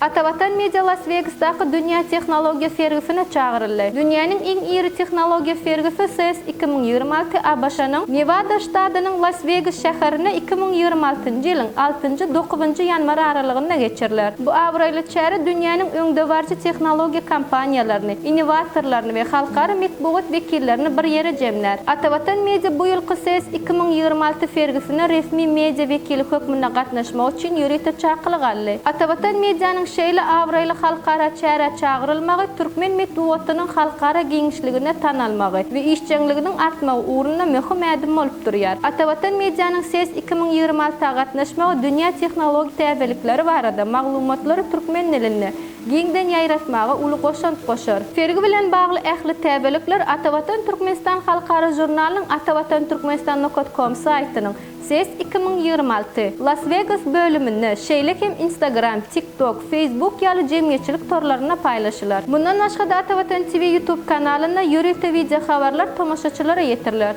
Atavatan Media Las-Wegasdaky dünýä tehnologiýa sergisine çagyryldy. Dünýäniň iň iri tehnologiýa sergisi CES 2026 ABŞ-nyň Newada ştadynyň Las-Wegas şäherinde 2026-njy ýylyň altynjy-dokuzynjy ýanwar aralygynda geçiriler. Bu abraýly çäre dünýäniň öňdebaryjy tehnologiýa kompaniýalaryny, innowatorlaryny we halkara metbugat wekillerini bir ýere jemlär. Atavatan Media bu ýylky CES 2026 sergisine resmi media wekili hökmünde gatnaşmak üçin ýörite çakylyk aldy. Atavatan Medianyň şeýle abraýly halkara çärä çagyrylmagy türkmen metbugatynyň halkara giňişliginde tanalmagy we işjeňliginiň artmagy ugrunda möhüm ädim bolup durýar. Atavatan Medianyň CES 2026 gatnaşmagy dünýä tehnologik täzelikleri barada maglumatlary türkmen dilinde giňden ýaýratmaga uly goşant goşar. Sergi bilen bagly ähli täzelikler Atavatan Türkmenistan halkara žurnalynyň atavatanturkmenistan nokat kom saýtynyň Ses 2026, Las Wegas bölüminde, şeýle hem Instagram, TikTok, Facebook ýaly jemgyýetçilik torlarynda paýlaşylar. Mundan başga-da Atavatan TV YouTube kanalynda ýörite wideohabarlar tomaşaçylara ýetiriler.